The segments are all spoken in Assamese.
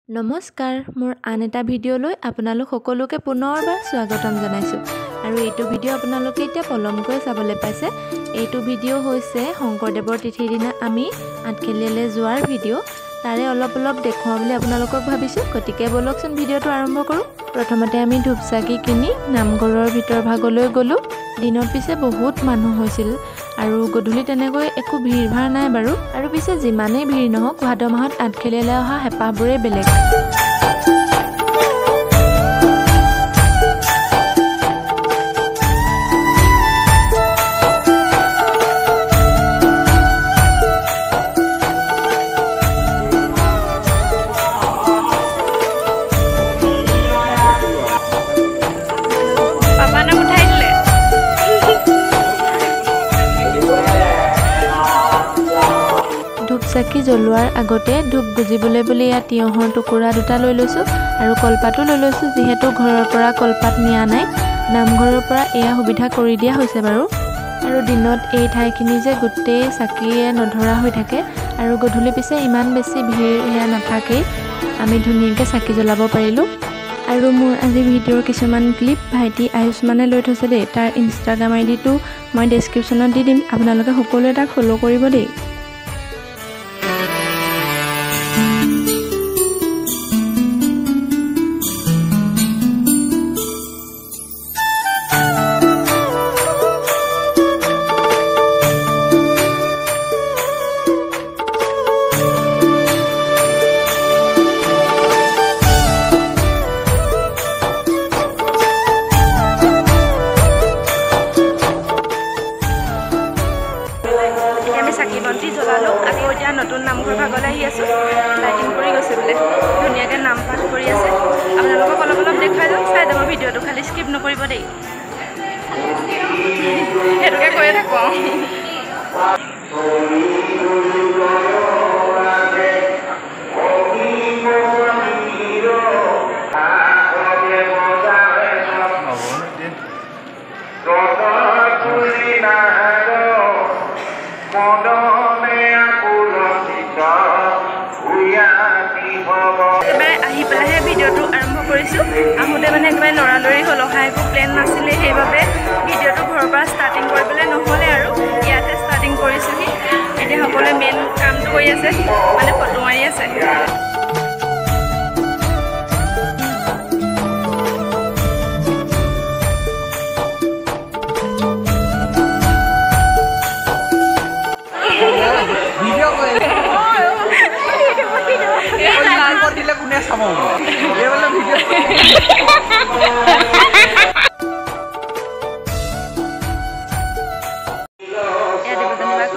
নমস্কাৰ, মোৰ আন এটা ভিডিঅ'লৈ আপোনালোক সকলোকে পুনৰবাৰ স্বাগতম জনাইছোঁ। আৰু এইটো ভিডিঅ' আপোনালোকে এতিয়া পলমকৈ চাবলৈ পাইছে। এইটো ভিডিঅ' হৈছে শংকৰদেৱৰ তিথিৰ দিনা আমি আঠখেলীয়ালৈ যোৱাৰ ভিডিঅ'। তাৰে অলপ অলপ দেখুৱাওঁ বুলি আপোনালোকক ভাবিছোঁ, গতিকে ব'লকচোন ভিডিঅ'টো আৰম্ভ কৰোঁ। প্ৰথমতে আমি ধূপ চাকি কিনি নামঘৰৰ ভিতৰ ভাগলৈ গ'লোঁ। দিনত পিছে বহুত মানুহ হৈছিল আৰু গধূলি তেনেকৈ একো ভিৰ ভাৰ নাই বাৰু। আৰু পিছে যিমানেই ভিৰ নহওক, ভাদ মাহত আঠখেলীয়ালৈ অহা হেঁপাহবোৰেই বেলেগ। চাকি জ্বলোৱাৰ আগতে ধূপ গুজিবলৈ বুলি ইয়াত তিয়ঁহৰ টুকুৰা দুটা লৈ লৈছোঁ আৰু কলপাতো লৈ লৈছোঁ, যিহেতু ঘৰৰ পৰা কলপাত নিয়া নাই। নামঘৰৰ পৰা এয়া সুবিধা কৰি দিয়া হৈছে বাৰু। আৰু দিনত এই ঠাইখিনি যে গোটেই চাকিয়ে নধৰা হৈ থাকে আৰু গধূলি পিছে ইমান বেছি ভিৰ সেয়া নাথাকেই, আমি ধুনীয়াকৈ চাকি জ্বলাব পাৰিলোঁ। আৰু মোৰ আজি ভিডিঅ'ৰ কিছুমান ক্লিপ ভাইটি আয়ুষ্মানে লৈ থৈছে দেই, তাৰ ইনষ্টাগ্ৰাম আই ডিটো মই ডেছক্ৰিপশ্যনত দি দিম, আপোনালোকে সকলোৱে তাক ফ'ল' কৰিব দেই। নতুন নামঘৰ ভাগলৈ আহি আছোঁ, লাইটিং কৰি গৈছে বোলে, ধুনীয়াকৈ নাম পাঠ কৰি আছে। আপোনালোকক অলপ অলপ দেখুৱাই যাম, চাই যাব ভিডিঅ'টো, খালি স্কিপ নকৰিব দেই। সেইটোকে কৈয়ে থাকোঁ। একেবাৰে আহি পেলাইহে ভিডিঅ'টো আৰম্ভ কৰিছোঁ। আহোঁতে মানে একেবাৰে লৰালৰি হ'ল, অহা একো প্লেন নাছিলে, সেইবাবে ভিডিঅ'টো ঘৰৰ পৰা ষ্টাৰ্টিং কৰিবলৈ নহ'লে আৰু ইয়াতে ষ্টাৰ্টিং কৰিছোঁহি। এতিয়া সকলোৱে মেইন কামটো কৰি আছে, মানে ফটো মাৰি আছে।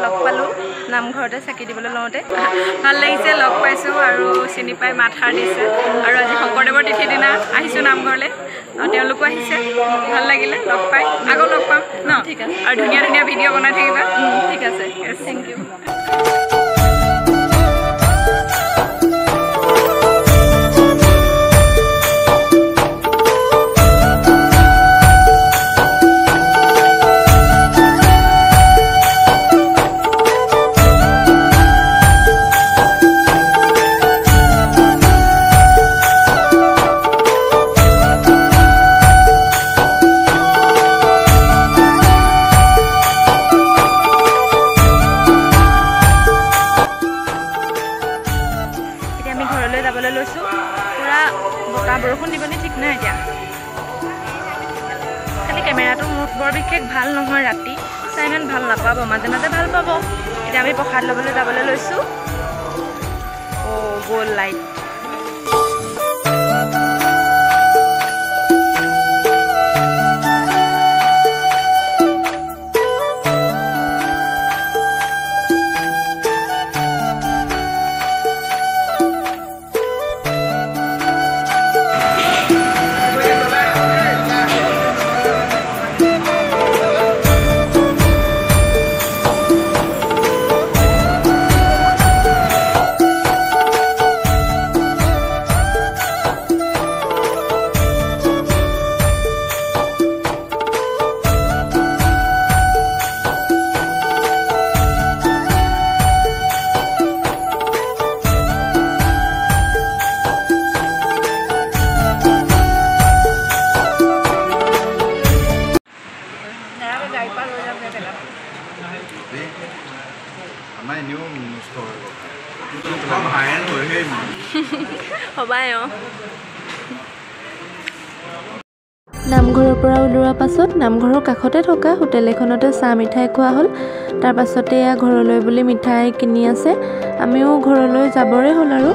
লগ পালোঁ নামঘৰতে চাকি দিবলৈ লওঁতে, ভাল লাগিছে, লগ পাইছোঁ আৰু চিনি পাই মাতষাৰ দিছে। আৰু আজি শংকৰদেৱৰ তিথিৰ দিনা আহিছোঁ নামঘৰলৈ, তেওঁলোকো আহিছে, ভাল লাগিলে লগ পাই। আকৌ লগ পাম ন? ঠিক আছে। আৰু ধুনীয়া ধুনীয়া ভিডিঅ' বনাই থাকিবা। ঠিক আছে, thank U. যাবলৈ লৈছোঁ, পূৰা বতাহ বৰষুণ দিবনে ঠিক নাই এতিয়া। খালি কেমেৰাটো মোৰ বৰ বিশেষ ভাল নহয়, ৰাতি চাই ইমান ভাল নাপাব, মাজে মাজে ভাল পাব। এতিয়া আমি প্ৰসাদ ল'বলৈ যাবলৈ লৈছোঁ। অ' গ'ল লাইট। হ'বাই। অঁ, নামঘৰৰ পৰা ওলোৱাৰ পাছত নামঘৰৰ কাষতে থকা হোটেল এখনতে চাহ মিঠাই খোৱা হ'ল। তাৰপাছতে এয়া ঘৰলৈ বুলি মিঠাই কিনি আছে। আমিও ঘৰলৈ যাবৰে হ'ল আৰু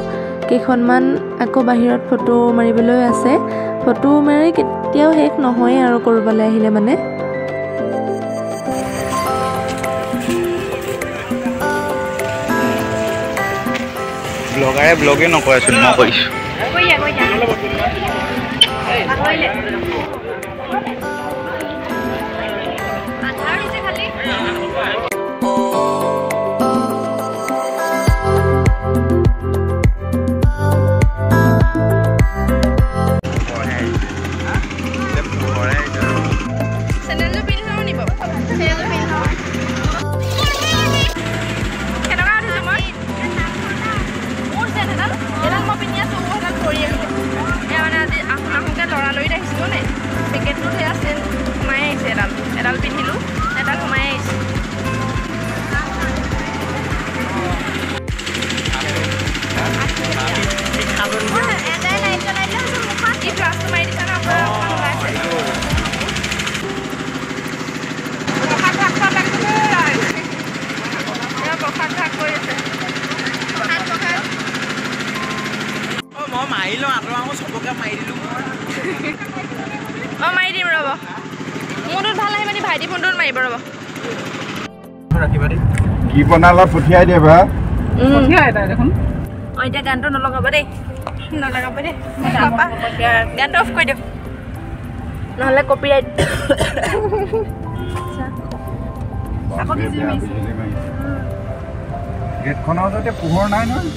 কেইখনমান আকৌ বাহিৰত ফটো মাৰিবলৈ আছে। ফটো মাৰি কেতিয়াও শেষ নহয়েই আৰু ক'ৰবালৈ আহিলে মানে। ব্লগাৰে ব্লগে নকৰেচোন, মই কৰিছোঁ। এডাল পিন্ধিলোঁ, এডাল সোমাই আহিছে। মাৰি দিম ৰ'ব, মোৰটোত ভাল আহিব নি? ভাইটি ফোনটোত মাৰিব ৰ'ব। কি বনালা পঠিয়াই দে বা। অঁ, এতিয়া গানটো নলগাব দেই, নলগাব দেই, গানটো অফ কৰি দিয়ক, নহ'লে কপিৰাইট। গেটখনৰ যাতে পোহৰ নাই নহয়।